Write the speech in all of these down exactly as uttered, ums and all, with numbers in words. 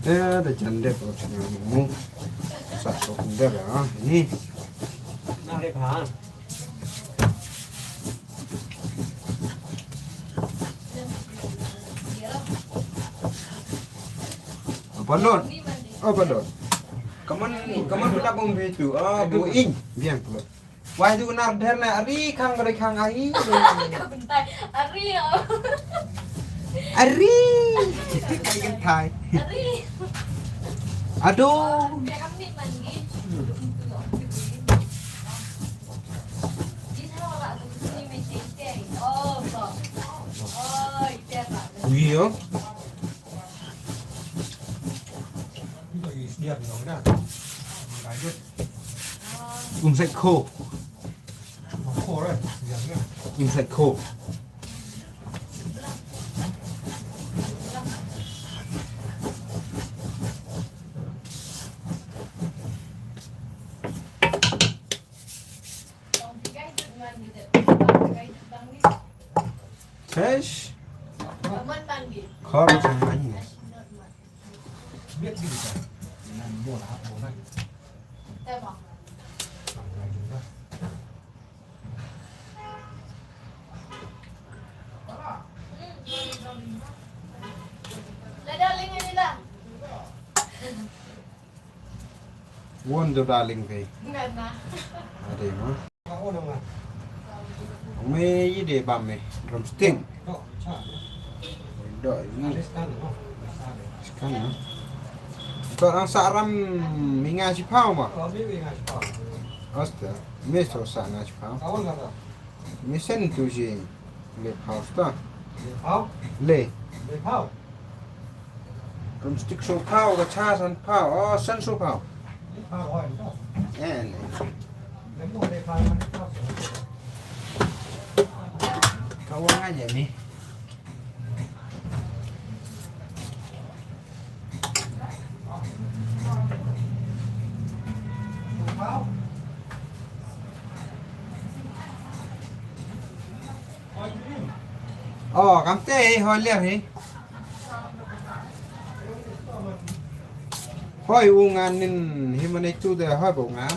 Te da jan dep ro chang mo. Sa so kun dep ah. Ni. Na re pha. Balon. Oh, balon. Kaman, kaman pula bom itu. Ah, bu ing. Biang pula. Wai tu nar der na ari khang, ari khang ai. Bentai. Ari. Ari. Bentai. Ari. Aduh. Iya. Inside cold. Inside cold. Fish. Kor sa ngai. Won do darling ve. Ade ma. Me yi de bam me. Drumstick. Do ni. Sekarang. Ko rang sa ram minga si pau ma. Asta. Me so sa nga si pau. Me sen tu si. Le pau sta. Le. Drumstick so pau, ka cha san pau, oh, san so pau. Eh, ne. Ka wang aja ni. Oh, kam te hi, hoi ler hi. Hoi u ngan nin hi mane tu de hoi bu ngan.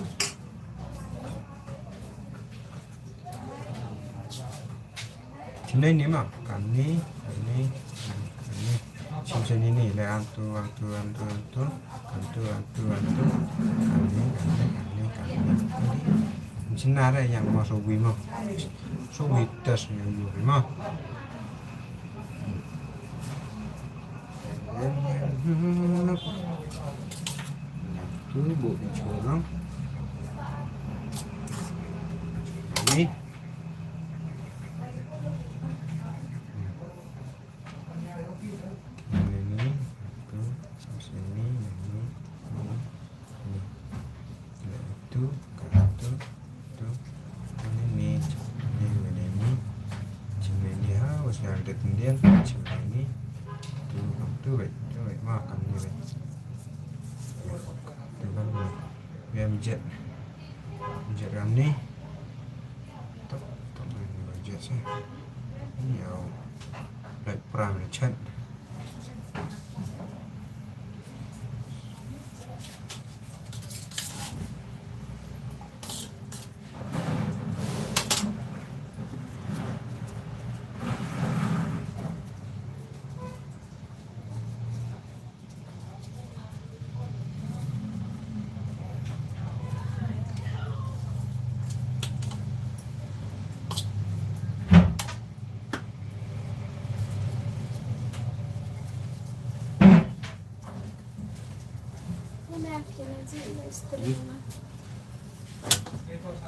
Chim nei ni ma, kan ni, kan ni, kan ni. Chim chim nei ni, le an tu, an tu, an tu, an tu, an tu, an tu, an tu. Kan ni, kan ni, kan ni, kan ni. Chim na re yang ma so wi ma. So wi tas yang wi ma. Tu bu ni chorang. Ni. Ini, ini, ini, ini, ini. Ini. Ini, itu, itu, itu. Ini, ini, ini, ini. Ini, ini, ha, wis nang ada tendian. Ini, ini. Tu, tu, wait, tu, wait, makan ni, wait. Tu kan, wait. Biar mijit. Mijit ram ni. Tok, tok, ni, wait, mijit sah. Ini, au. Like, pram, chat.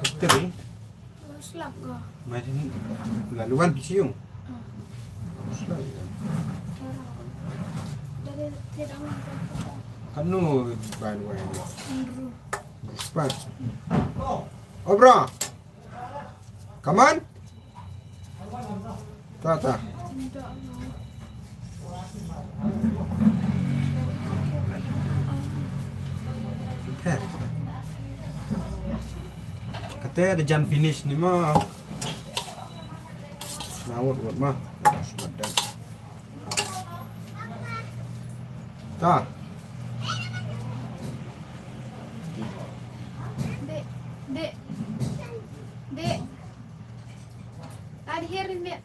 Kete ni. Slap ko. Mai sini. Laluan di siung. Slap. Kanu ban wai. Ruspa. Oh, bro. Come on. Ta, ta. Kate da jan finish ni ma. Na wot wot ma. Ta. Here me.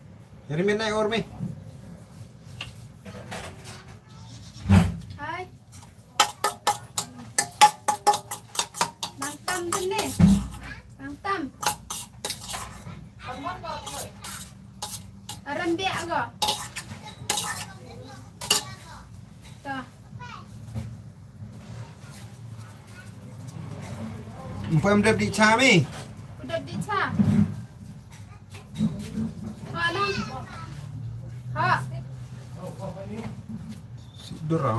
Here me nai or me. Hai. Bang tam dene. Bang tam. Aram biak ko. To. Mpem dep di cha mi. Dep di cha. Ha, nang. Ha. Sidur ah.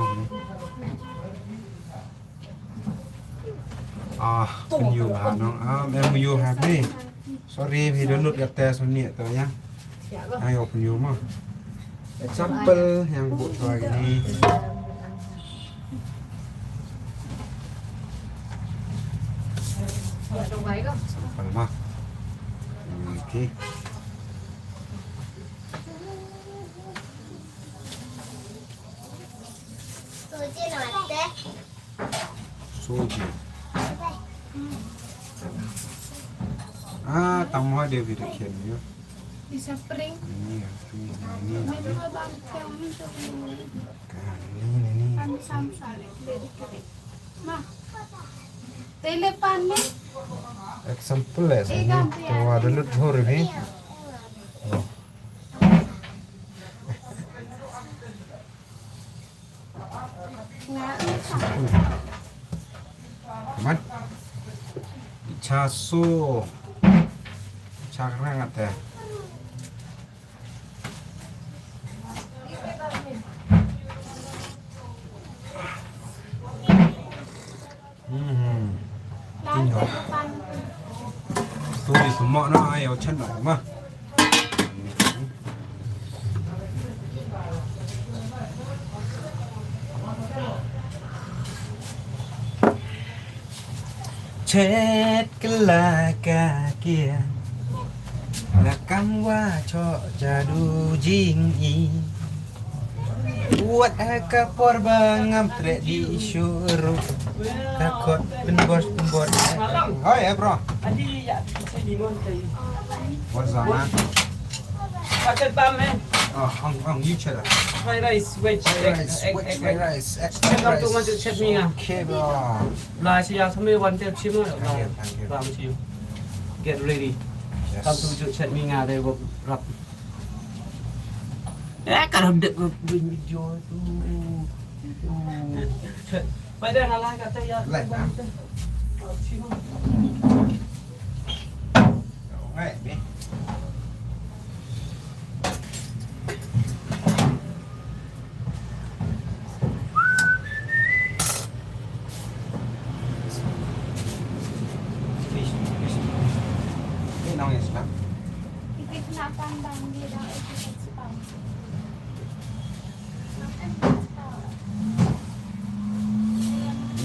Ah, pynïoh ha nong. Ah, em ïoh ha ni. Sorry, phi download ka test ni to ya. Ai, open ïoh ma. Example yang buat lagi ni. Example ma. Okay. Soji. Ah, tang mo de video khen yo. Di spring. Ini ya, ini, ini, ini. Ini dua bang, yang ini tuh. Kan, ini, ini, ini. Kan samsal, ya, dia dikit. Ma. Tele pan ni. Example eh, eh, sini. Kan, ya. Tuh ada lut hor ini. Oh. Kaman. Cha so. Cha rang ate. Hmm. Tin ho. Tu ni semua na ai au chen na ma. Chet kala ka kia. La kam wa cho jadu jing i. Wat ha ka por ba ngam treh di shuh ruh. Ka kot pynbor pynbor. Hoi, eh, bro. What's up, man? Packet bam, eh. Oh, ang, ang, you check. Fried rice, veg, fried rice, veg, fried rice, extra fried rice. Welcome to Manchester, Chutney, ah. Okay, bro. Bla shi ya sami one tap shi ma. Thank you, thank you. Bla shi. Get ready. Yes. Come to Chutney nga dei go rap. Eh, ka rap dek go video tu. Chet. Pai deh, nga lai kata ya. Lai, ah. Shi ma. Ngai, ni.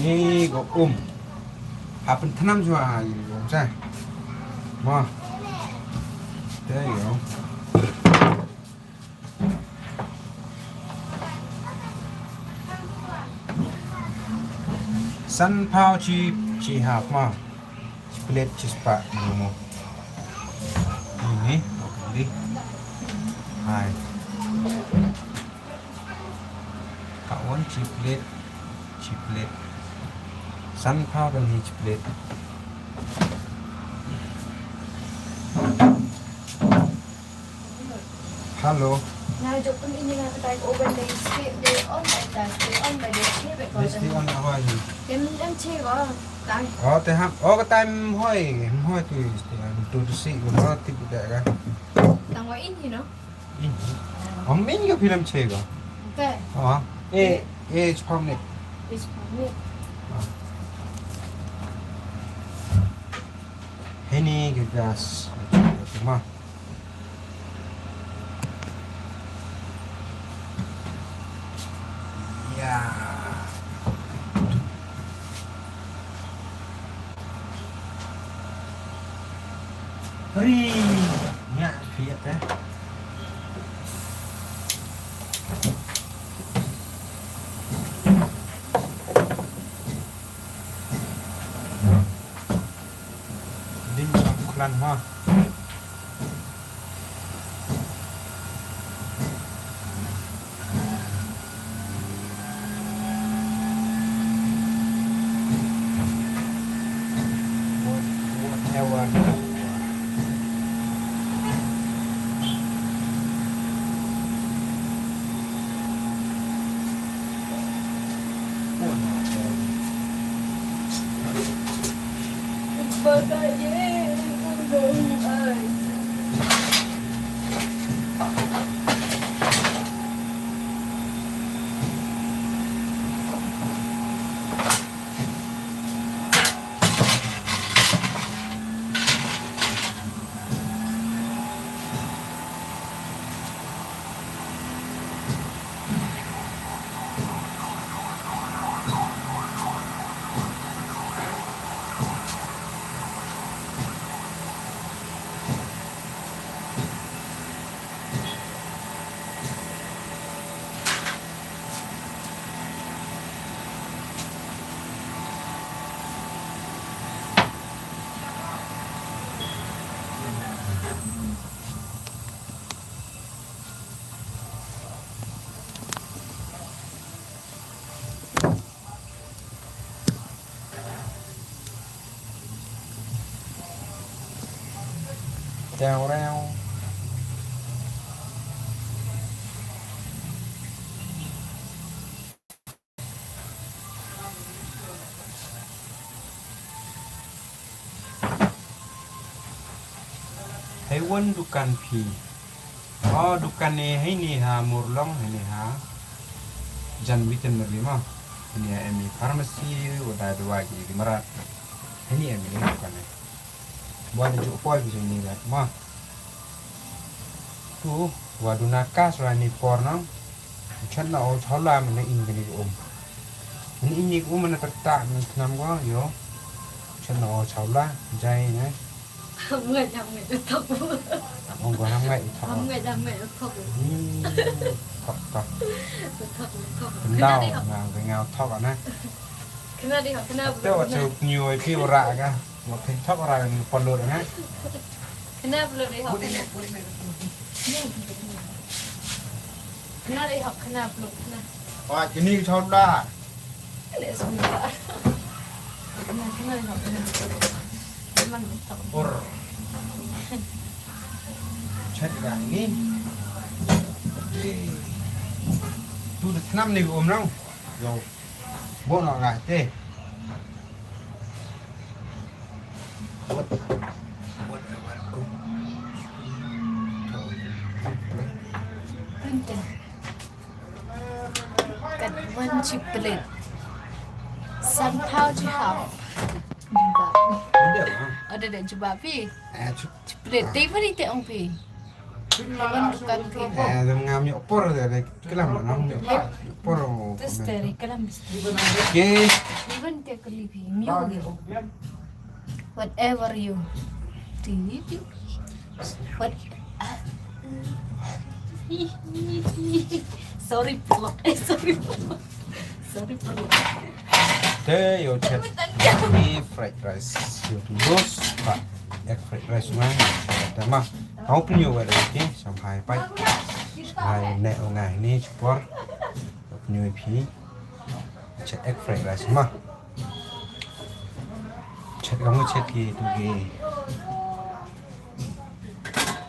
Ni ko um. Ha pynthnam jua ha ïing jong sa. Mo. Te ïoh. San phaw chi, chi hap ma. Chi plet chi spah mo. Ni, ni, ok, ni. Hai. Ka wan chi plet, chi plet. San phaw kan hi chi plet. Hello. Na jok pun ini na katai ko oven dei stay dei on by the stay on by the stay by ko. Stay on na wa ni. Tem tem che ko. Tai. Oh, te ham. Oh, katai hoi, hoi tu stay on tu si ko ma ti bu da ka. Tang wa in hi no. Ong min ka film che ko. Te. Oh. Eh, eh, chpang ni. Chpang ni. Hini ke gas. Ma. Ya. Hei, nyak piat eh. Din jam klan ha. Hei wan dukan phi. Oh, dukan ne hei ni ha Murlong, hei ni ha Jan Veterinary ma. Hei ni ha em ni pharmacy, wa da dawai ki mara. Hei ni em ni dukan ne. Wa da ju poi ki ni da ma. Tu, wa duna kas wa ni por nang. Chan na o chawla mane in kani um. Ni in ni um mane tak tak ni tnam ko yo. Chan na o chawla jai ne. Ham ngai ham ngai thok. Ong ko ham ngai thok. Ham ngai ham ngai thok. Hmm. Thok thok. Thok thok. Kendau nga nga thok na. Kena di kena. Te wa chu nyu ai pi ora ga. Mo phi thok ora ni palo na. Kena palo di hok. Kena di hok kena palo kena. Wa kini chawda. Kena semua. Kena kena di hok kena. Memang thok. Por. Chat ga ni. Tu de tnam ni um nang. Yo. Bo no nga te. Kat wan chi plate. San phaw chi half. Jubab. Ada dah. Ada dah jubab phi. Eh, chu- Chi plate. Dei bari te ong phi. Wan dukan phi. Eh, dam ngam yo por de de kelam ngam yo por. Tes te ri kelam. Ke. Even te kali phi. Myo ge. Whatever you. Ti ni ti. What? Sorry, pelok. Eh, sorry, pelok. Sorry, pelok. Te yo chet ni fried rice. Yo dos pa egg fried rice ma. Te ma. Hau pynyo wa lagi sam hai pai. Hai ne o ngai ni chupor. Hau pynyo phi. Chet egg fried rice ma. Chet kamu chet ki tu ki.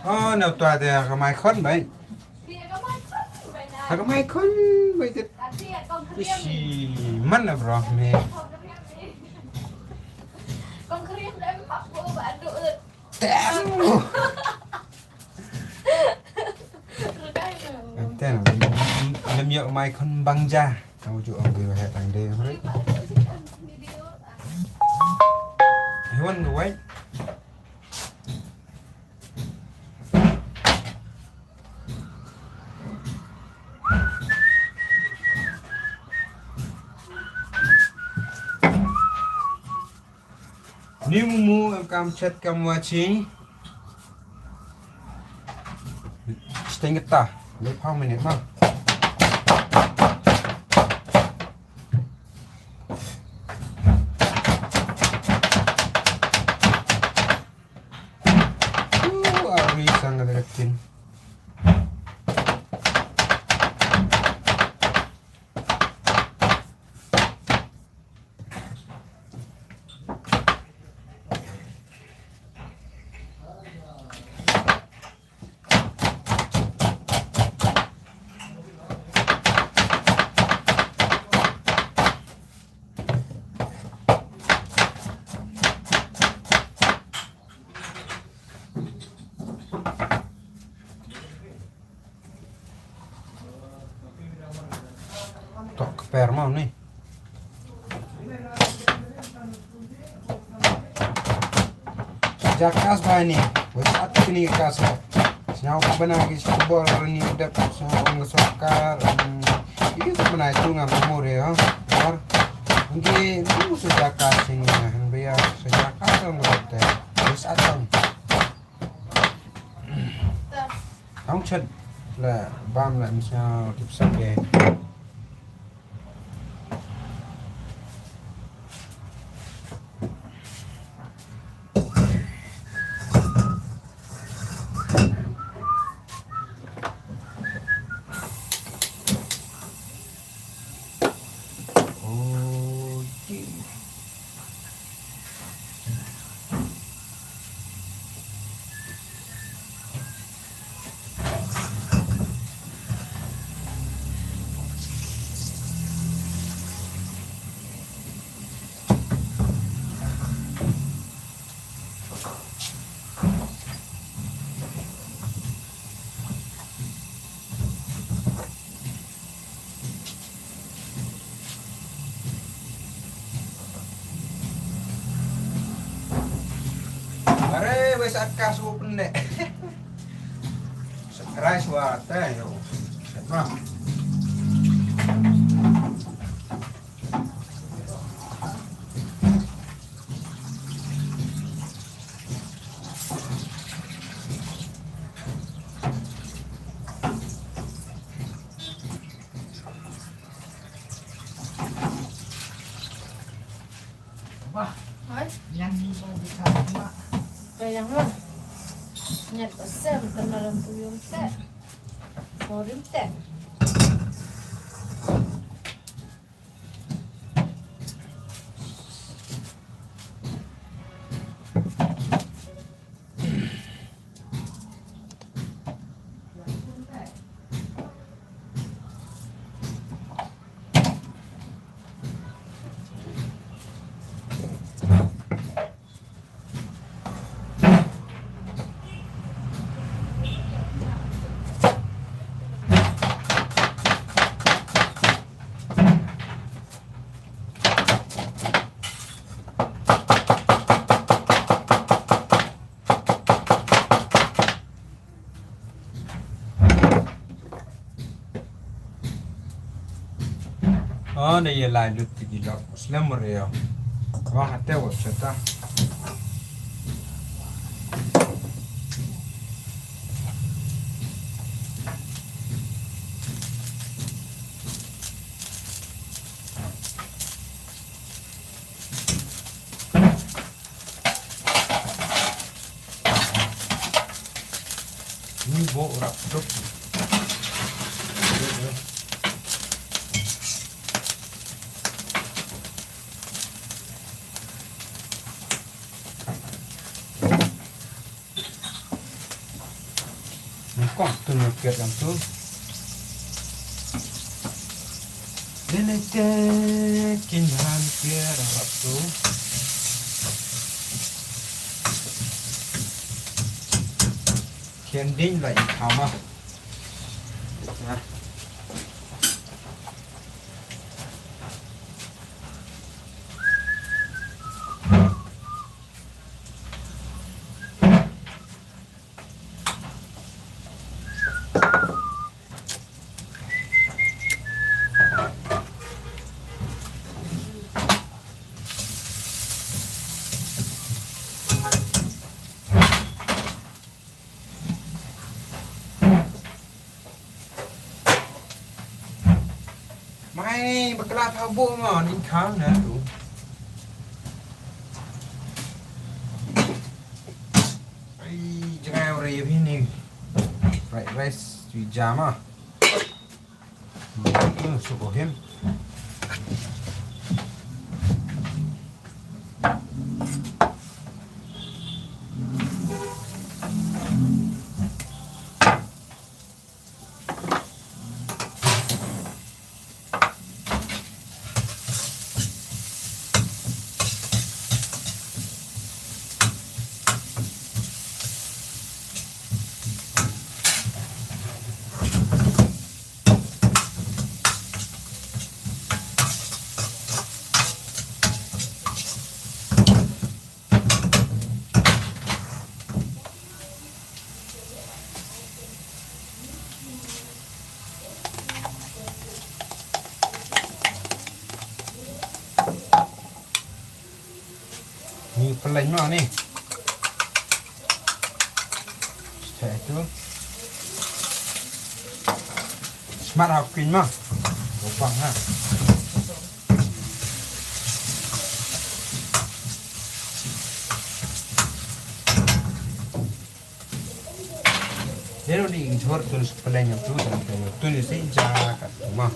Oh, na tua de ka mai khon bai. Ha ka mai khon bai te. Ishi man na bro me. Damn. Damn. Lem yok mai khon bang ja. Kamu ju ong bi wa het tang de. He wan ga wai. Ni mu mu em kam chet kam wa chi. Steng ta. Lep how minute ma. Uh, ari sang ada tin. Per mo ni. Jaka sbai ni. Wes at kini ka sa. Sñiaw ka bana ki sñiaw bor ni dep sñiaw ong sorkar. Ki sa bana itu ngam kumur ya. Bor. Ngi tu sa jaka sing han bia sa jaka sa ngam te. Wes at tang. Tang chet la bam la misa tip sa ke. Are wes at ka su pende. Subscribe wa te yo. Set ma. Wah, hai. Yang ni mau buka rumah. Kayak lo. Nyat pasal tenaran tuyung te. Korin te. Oh, ne ye lai lut ti ki lok slem mo re yo. Wa hate wa chata. Ni bo rap dok. Ni kong tu ni kiat yang tu. Lele te kin han kiat rap tu. Kian ding la i kama. Mai bakla thaw bu mo ning khang na tu. Ai jngai ore ye bhi ni. Fried rice tu jama. Hmm, suko him. Pynleng noh ni. Smat ha u khun mo. Bang ha. Dei ruh dei jhur tun sa pynleng ïa u tu, tun ïa u tu ni sa ïa ka tu mo.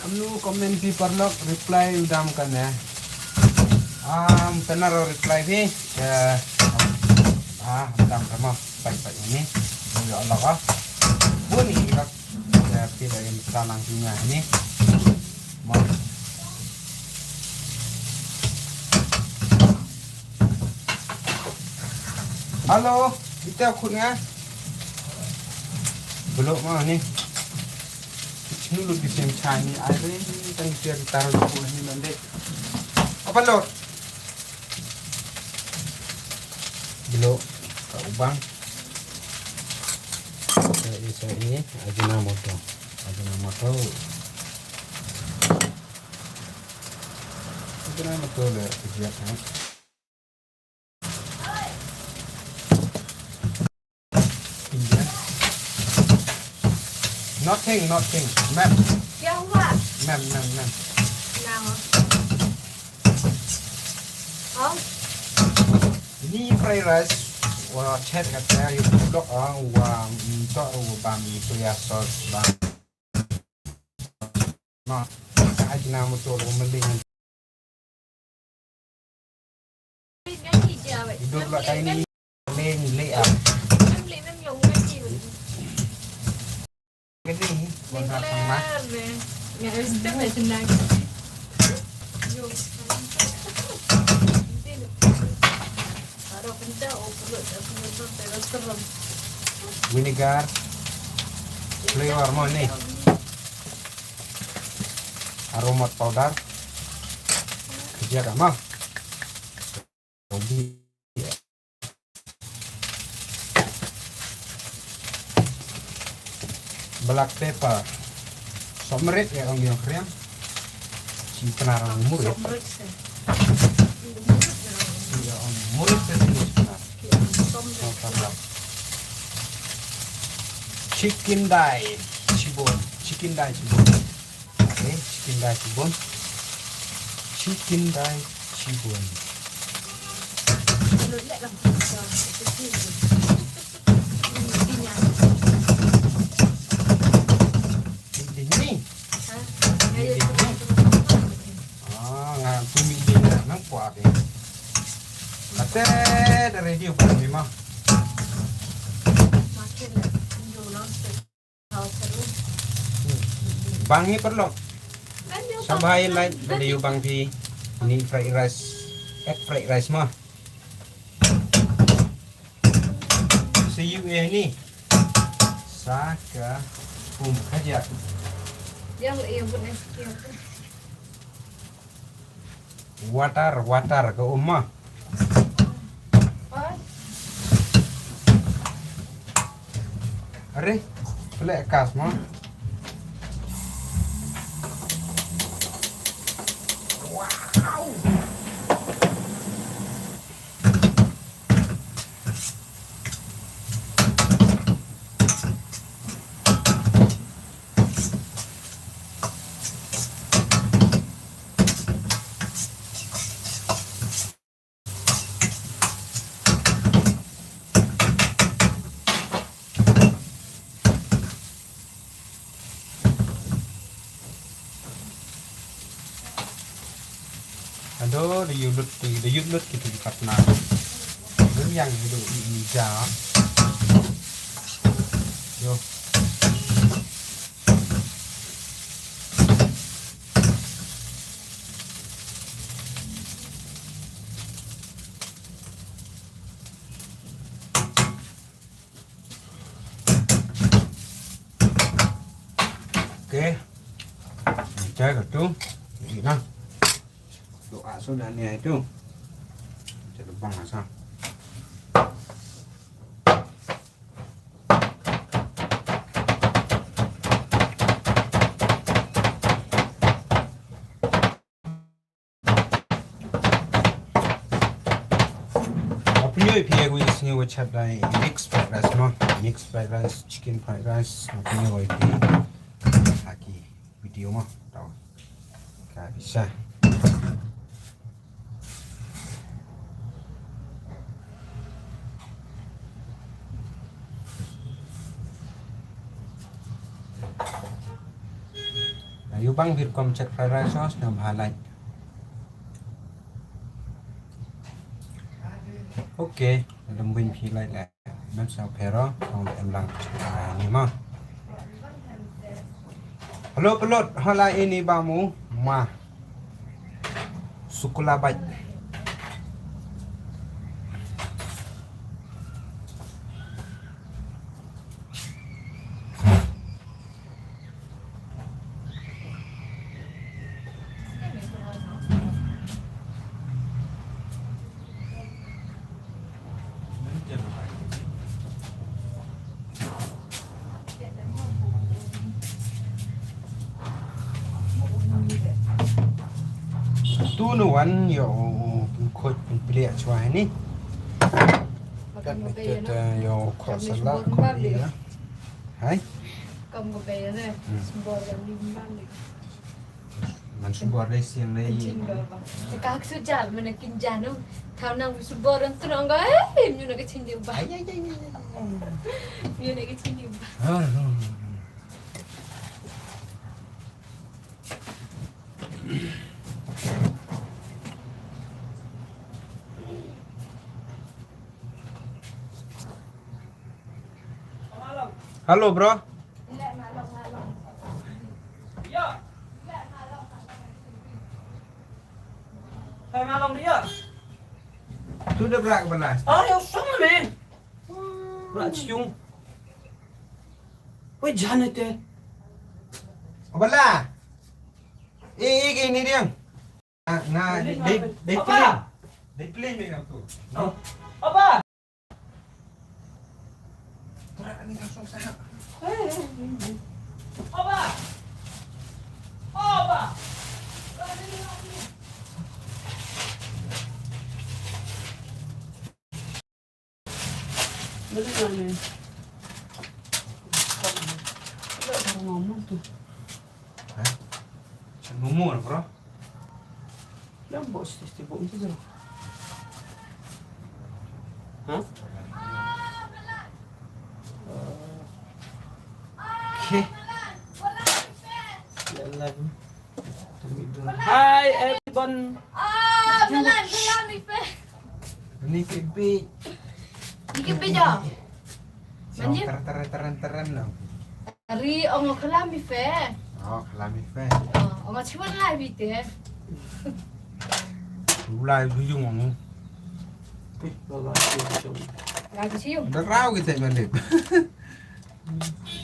Kamnu comment phi paralok, reply u dam kane. Am, tana ro reply phi. Eh, ah, dam kama. Pai pai ini. Yo Allah ah. Bun ini lok. Eh, phi dah yang salang punya ini. Mo. Hello, ita khun nga. Belok ma ni. Sinu lu di same time ni, ai rin tang tiar tar lu ni mande. Apa lo? Belok ka ubang. Sa ini, sa ini, Ajinomoto. Ajinomoto. Ajinomoto le, kejiat, ha? India. Nothing, nothing. Ma'am. क्या हुआ? Ma'am, ma'am, ma'am. ना हो। आओ। Ni fried rice. Wa chet kata ïa u blok ah, wa, mm, to, wa bam ïa soya sauce bam. Ma, Ajinomoto ro mling. Idur la kai ni. Mling le ah. Kini, kong sa sang ma. Vinegar. Flavor mo ni. Aromat powder. Kejiat mo. Black pepper. Sok marit ïa ong ïa kriang. Shi Tnad ong murit. Sok marit se. Shi ong murit se shi Tnad. Sok marit. Chicken dai chibon. Chicken dai chibon. Okay, chicken dai chibon. Chicken dai chibon. Ding ni. Ah, nga tu mi ding na nang kwa de. Kata da radio pa ni ma. Bang ni paralok. Sngewbha like, da ïoh bang phi ni fried rice, egg fried rice ma. Sa ïoh ïa ni. Sa ka um ka jia. Water, water ka um ma. Are, plek kas ma. Wow. Ado, da ïuh lut, da ïuh lut kita di katna. Dun yang hidup ini ja. Yo. Ka tu. Ina. Tu asu dan ni itu. Jadi bang asa. Apni oi phi oi sini wachat dai mix fried rice ma, mix fried rice, chicken fried rice, apni oi phi. Aki video ma, tau. Ka bisa. Ayu bang bir kom chat fried rice sauce nam halai. Okay, dum bin phi lai lai. Mem sa phero, kong em lang. Ah, ni ma. Hello, pelot, hola ini bamu, ma. Sukula bait. Tu nu wan ïa u khot pynplia chwa ni. Kat ni kat ïa u khot salad khot ni na. Hai. Kam ko pe ne. Hmm. Sembor kan ni bang ni. Man sembor dei sien dei. Ka su jal mana kin janu. Thau nang sembor dan terang ga eh myu na ka chin di ba. Ai ai ai ai. Myu na ka chin di ba. Ah, no, no, no. Hello, bro. Tu da brak bala. Ah, ya sama, man. Brak ciung. Wei, jana te. Bala. Eh, eh, ini dia. Nga, nga, dei, dei, dei play. Dei play me tu. No? Apa? Apa? Apa? Balik mana? Balik rumah tu. Hah? Cak momo lah, bro. Dah bos testi bos tu. Hah? Okay. Jalan. Hi everyone. Ah, Malan, Malan ni pe. Ni ke bi. Ni ke bi dah. Manjir. Teren teren teren teren lah. Ari ong kelam ni pe. Oh, kelam ni pe. Oh, ong chiwan lai bi te. Lai bi yung ong. Lai bi yung. Dah rau kita balik.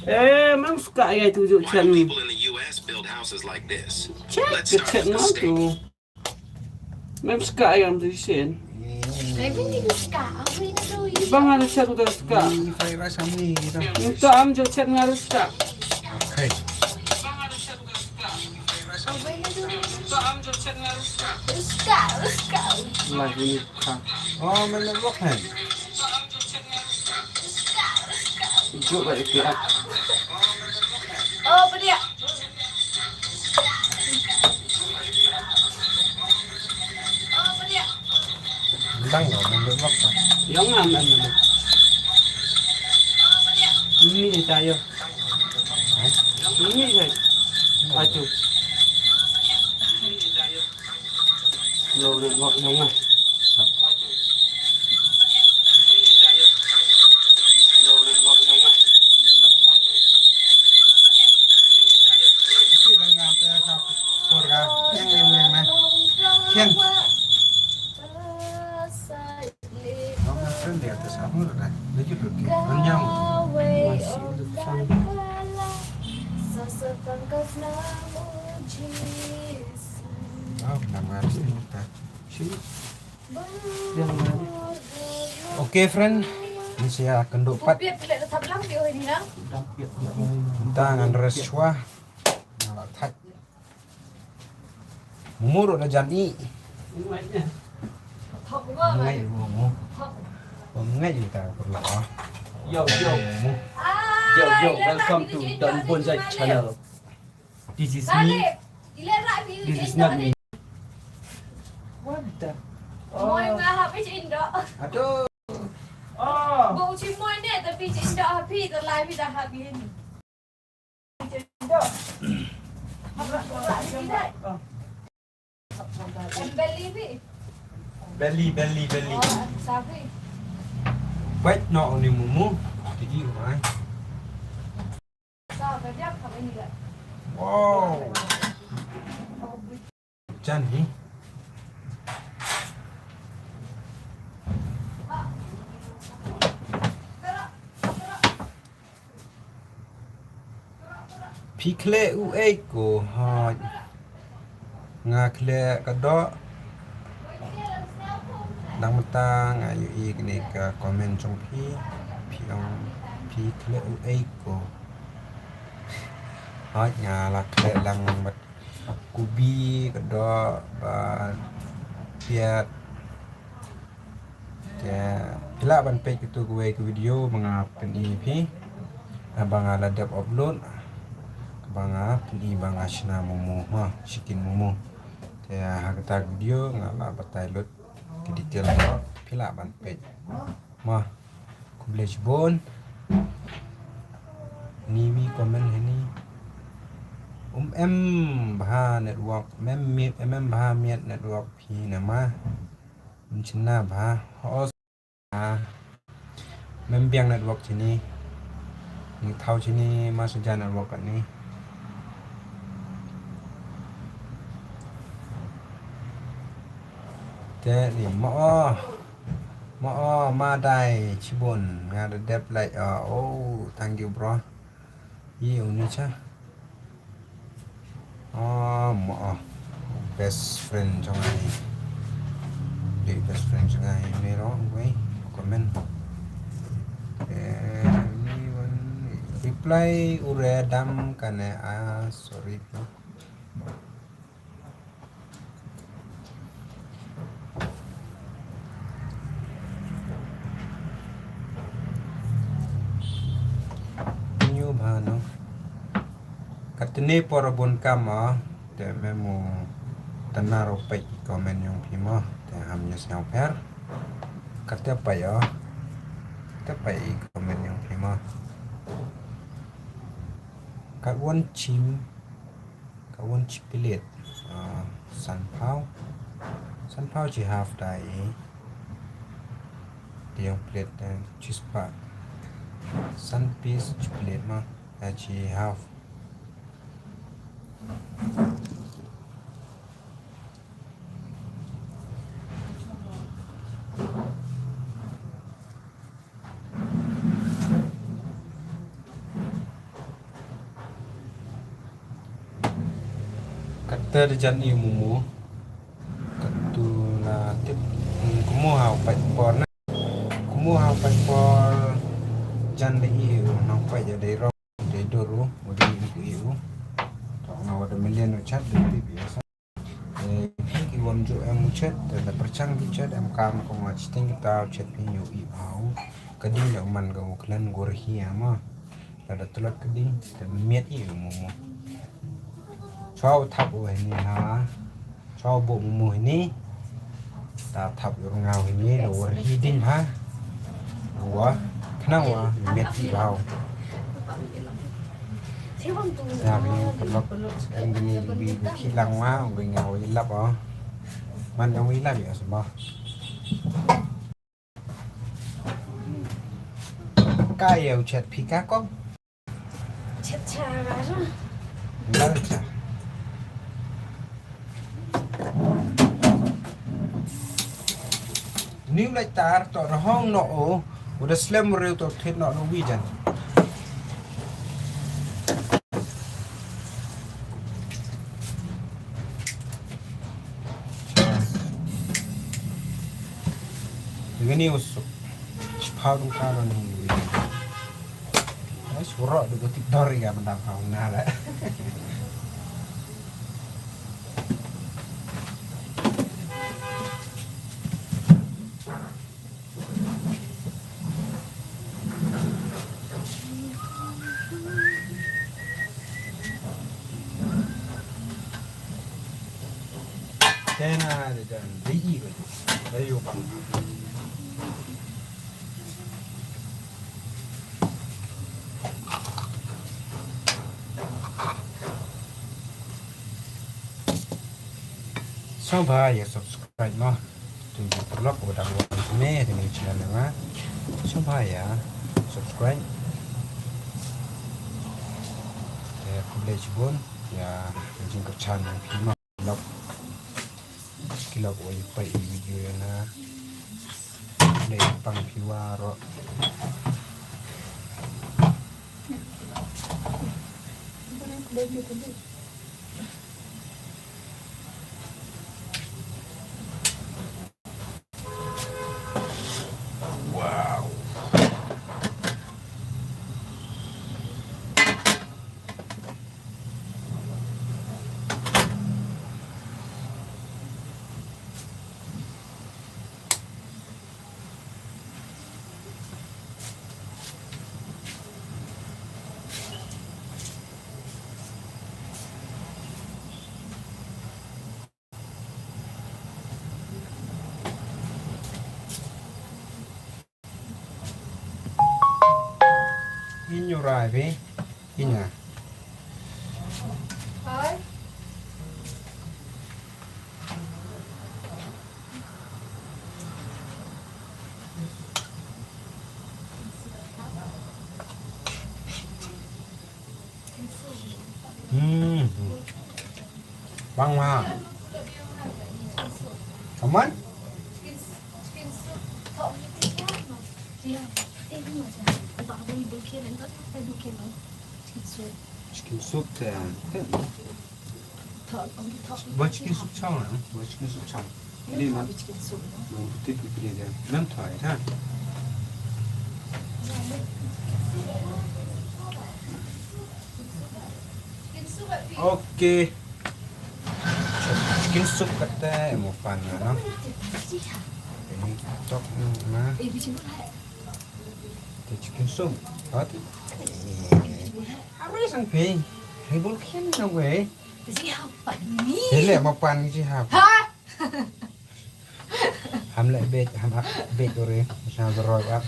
Eh, mem suka ïa tu juk chat ni. Chat ke chat ma tu. Mem suka ïa tu sien. Bang ada chat udah suka. Minta am juk chat ngar suka. Okay. Lah ini ka. Oh, mem lok hai. Ijuk bad ïa ki ah. Oh, pdiah. Oh, pdiah. Bang lo, mem lok. Ïa nga mem lok. Ni ita yo. Ni ita. Atu. Lo ne ngok nong ah. Ken. Nong ah, friend dia tu sama lah. Lagi pergi. Kenyang. Masih lupa. Wow, nama artist ni ta. Shi. Okay, friend. Ni saya kendo pat. Kita ngan rest shuwa. Ngan la thait. Mumur da jan i. Ngai mu. Ngai ta perlu ah. Yo, yo. Yo, yo, welcome to Don Bonsai channel. This is me. This is not me. What the? Aduh. Oh. Belly, belly, belly. Wait, no, only mumu. Tiki, mai. Wow. Jan hi. Phi khleh u ei ko hoi. Nga khleh ka doh. Dang mynta nga ïohi kane ka comment jong phi. Phi ong phi khleh u ei ko. Hoi nga la khleh lang bad kubi ka doh bad piat. Te phi lah ban peit katu kawei ka video ba nga pyni phi. Ba nga la dep upload. Ba nga pyni ba nga shna momo ha, chicken momo. Te ha kata ka video nga la batai lut ki detail ba phi lah ban peit. Ma, khublei shibun. Ni wi comment hani. Um em bha network, mem em em bha miat network phi na ma. Mchna bha, hos. Ah, mem biang network chini. Ni thau chini ma suja network kat ni. Te ni mo, mo ma dai chibun nga da dep like. Oh, thank you bro. Ïa u ni cha. Oh, mo, oh. Best friend jong nga hi. Dei best friend jong nga hi. Ni ro wei comment. Eh, ni wan reply u re dam kane, ah, sorry bro. Nyu bha no. Katne por bun kam ah, te me mu tana ro peit i comment yong phi mo, te ham nyu sngewpher. Kate peit o. Kate peit i comment yong phi mo. Kat won chim. Ka won chi plate, ah, sanphew. Sanphew chi half dei i. Te yong plate, eh, chi spah. San piece chi plate ma, eh, chi half. Kata da jan i momo. Katu la tip. Hmm, kumo hau pait por na. Kumo hau pait por jan da i u nang pait ya dei ro. Dei dur u, u dei i u. To nga wa da million u chat da tip ya sa. Eh, phi ki wam ju em u chet, te da pyrchang ki chet, em kam ko nga chiting kita u chet phi nyu i bha u. Ka ding da man ka u klan gur hi ama. Da da tulot ka ding, te miet i u momo. Chwa u thap u hini ha. Chwa u bu momo hini. Ta thap u ngau hini, da ur hi ding ha. Wa, khnang wa, miet i bha u. Sa bini paralok, em bini bi bi khi lang ma, bi nga wi lap o. Man nga wi lap ya sma. Ka ya u chet phi ka ko. Chet cha ra ra. Ngal cha. Niu lai tar to ra hong no o. Uda slem reu to thit no no wi jan. Ngani u suk. Shiphaw dong ka don ni. Ai, surok duk tik dor ïa ka benda kau na la. Tena de jan de i ko. Ayo pang. Sngewbha ïa subscribe mo. Tu ïa paralok uba dang wan sne ha kane ka channel nga. Sngewbha ïa subscribe. Te khublei shibun ïa ka jingkyrshan jong phi mo. Lok. Ki lok wan peit ïa video ïa nga. Khublei pang phi waroh. Wow. Inyo rai be, inya. Hmm. Bang ma. Aman? Chicken soup te. Ba chicken soup chang na, ba chicken soup chang. Ini man. Ba chicken soup. Ba putih putih dia. Nam thai ha. Okay. Chicken soup kata mo pan na. Ini tok na. Te chicken soup. Hot. Harus sampai. Hei bol khen na we. Te le mo pan ji ha. Ha? Ham le bej, ham hak bej ore, sa roi ap.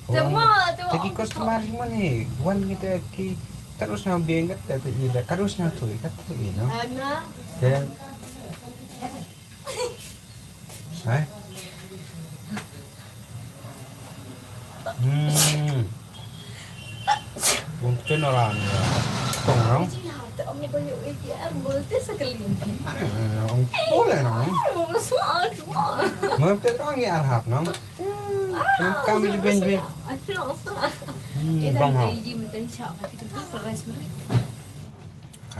Tama, tama. Te ki customer ki mane, wan kita ki terus na beng kat te ni da terus na tu, kat tu ni no. Ana. Te. Hai. Hmm. Mungkin orang tong nong. Ong boleh nong. Mungkin orang yang arhap nong. Kami di ben ben. Hmm, bang ha.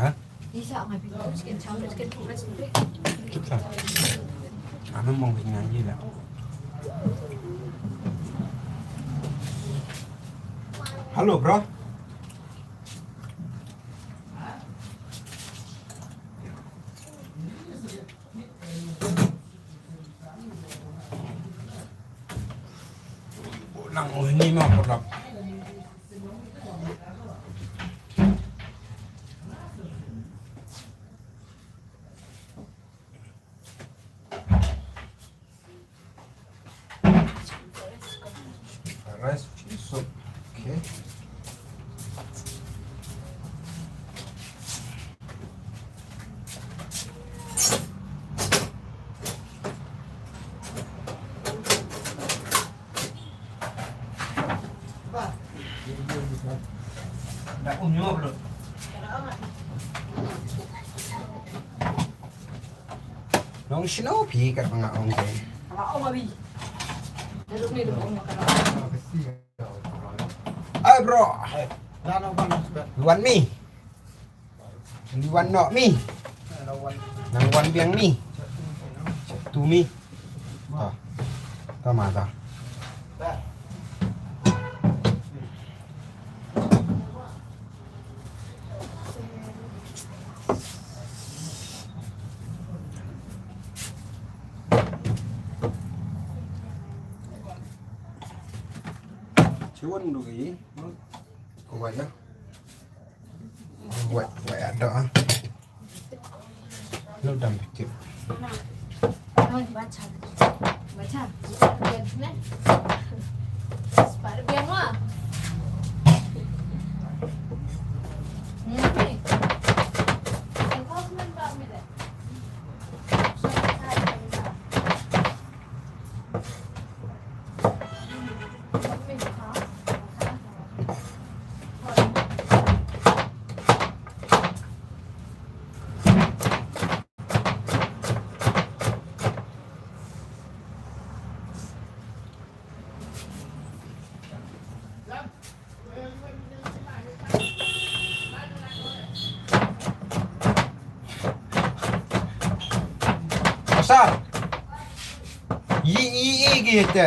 Ha? Kita. Ano mong hinang gila. Halo, bro. Nang oh ni ma ko lap. Rice fish soup. Okay. Nong sino pi kat nga ong ke. Nga ong abi. Duduk ni duduk ni. Ai bro. Wan mi. Ni wan nok mi. Nang wan biang mi. Tu mi. Ta. Ta ma ta. Won du i. Ko wai ya. Wai, wai ada. Lo dam dikit. Oi, bacha. Bacha. Sepatu biang lah. Ni. Kau semen bak mi dah. Pasal. Yi, yi, yi, gitu.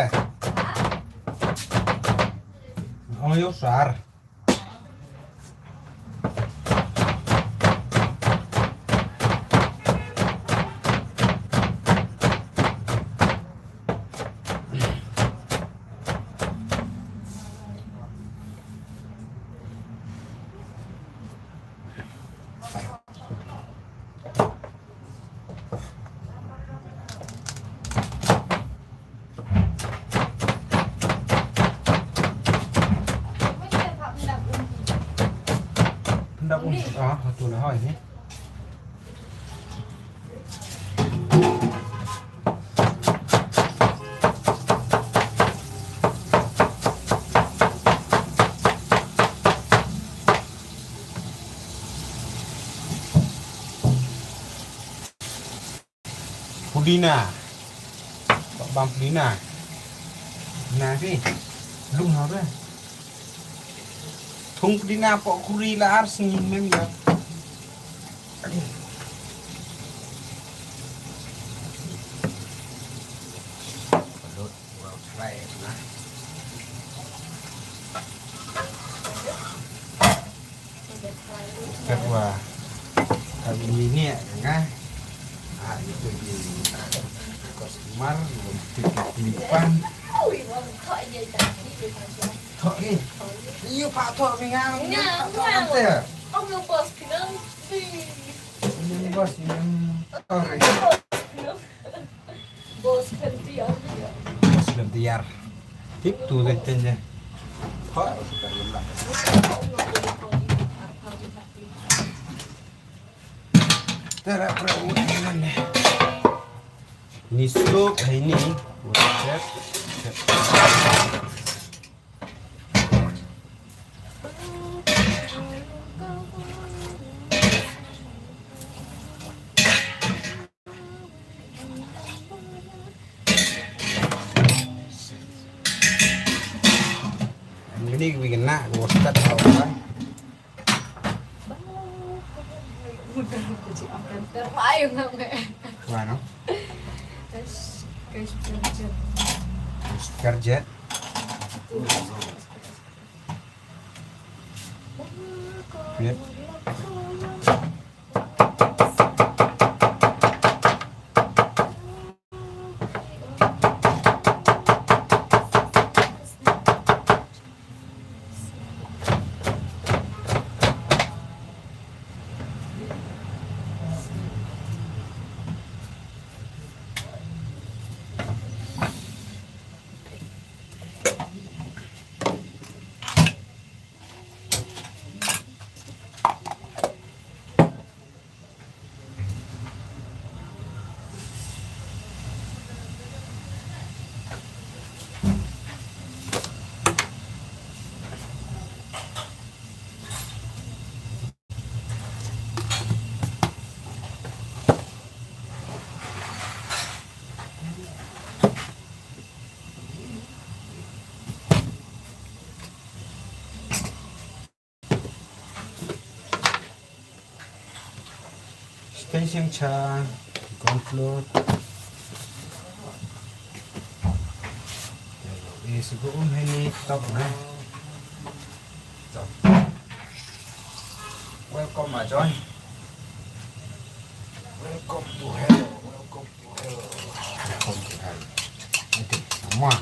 Oh, yo, sar. Pynda um, ah, tu lah, hai ni. Pudina. Bam pudina. Na phi. Lum ha ba. Thung pudina po kuri la ar sngi mem ya. Kat wa. Kami ni nga. Ah, itu di customer, itu di pan. Thok ni. Iyo pak thok ni ngang. Ngang, ngang. Ong nang bos kenang. Nang bos nang. Sorry. Bos kan tiar. Bos kan tiar. Tip tu kan tanya. Thok. Tara pra u ni. Ni stop hai ni. Ini wi kena gua start awal. Wano? Kerja. Kerja. Yep. Station cha, corn flour. Is go um hini top na. Welcome, Majon. Welcome to hell. Welcome. Come on.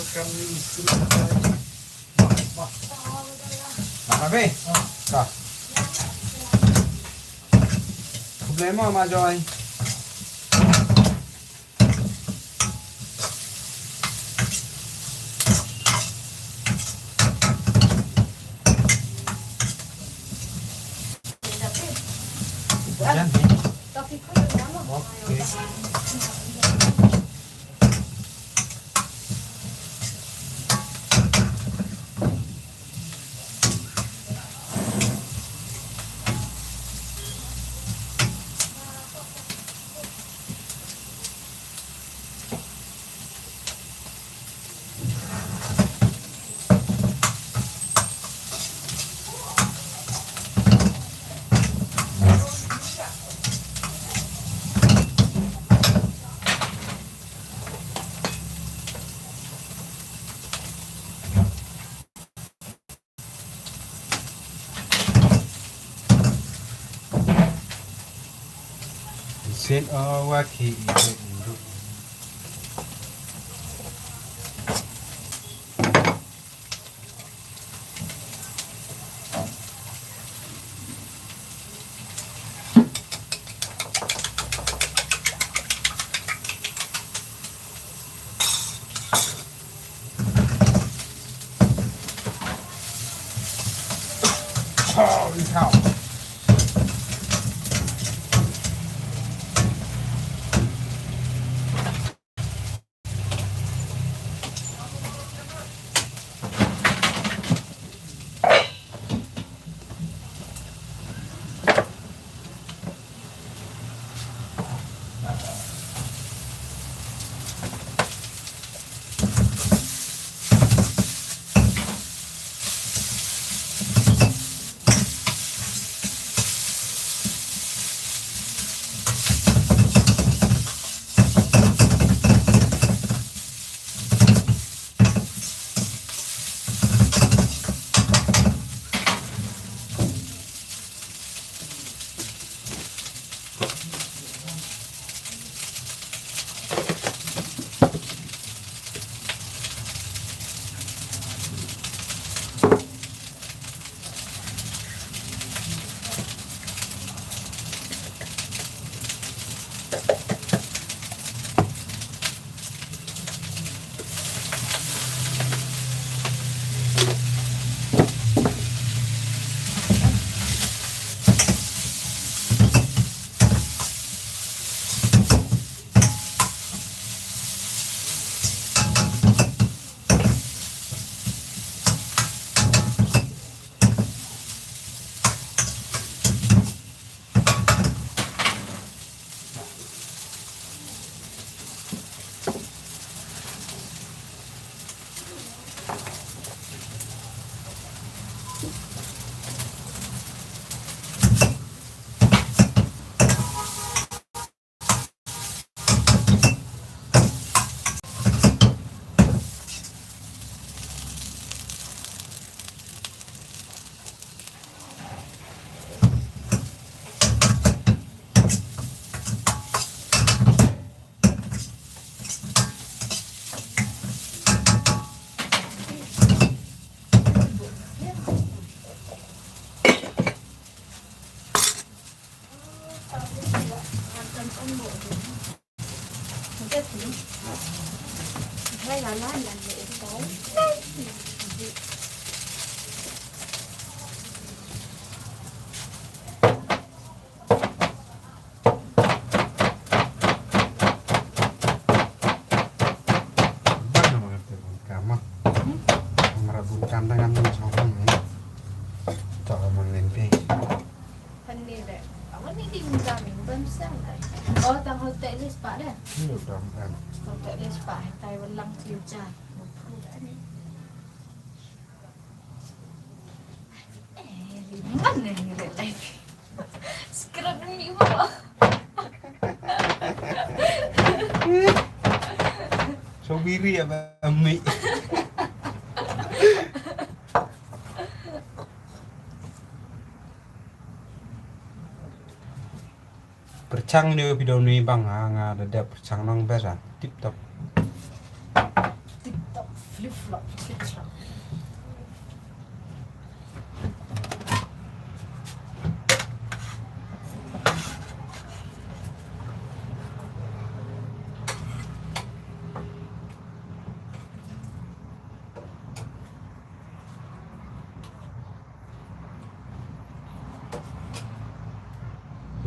Khublei mo, Ma Joy. Sien o wa ki i. Hangne de. Awan ni ding da mi ban sang. Oh, tang hotel list pa de. Ni udah kan. Hotel list pa, tai walang tiu ja. Eh, ringan ni ni de tai. Sekarang ni mo. So biri apa mi? Pyrchang ne video ni bang ha, nga da dep pyrchang nang best ah. Tip top. Tip top, flip flop, flip flop.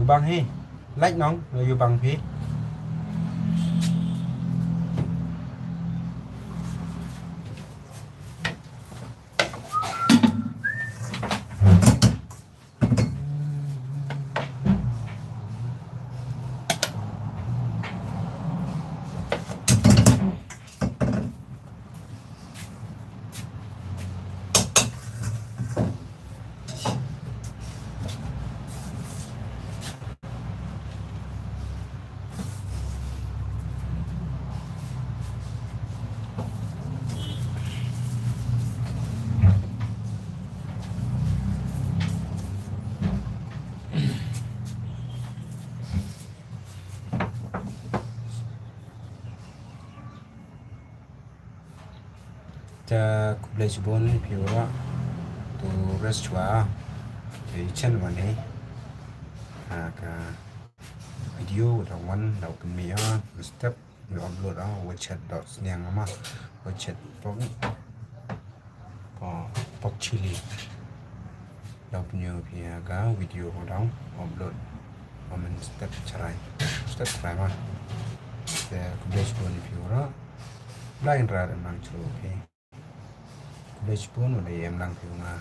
Yu bang hi. Like nong, yu bang hi. Te khublei shibun phi ïa u rest wa. Te chen wan ne ha ka video da wan da u pynmih ïa step. Ngi upload ah, wechet dot sniang ama, wechet pork, pork, pork chili. Dau pynïoh phi ha ka video ko dau upload. Ba mynstep chrai. Step chrai ma. Te khublei shibun phi ura. Blai Kynrad em lang chru phi. Khublei shibun u dei em lang phi u nga.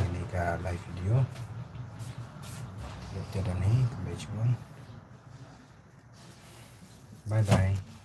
Ini ka live video. Te dang hi khublei shibun. Bye bye.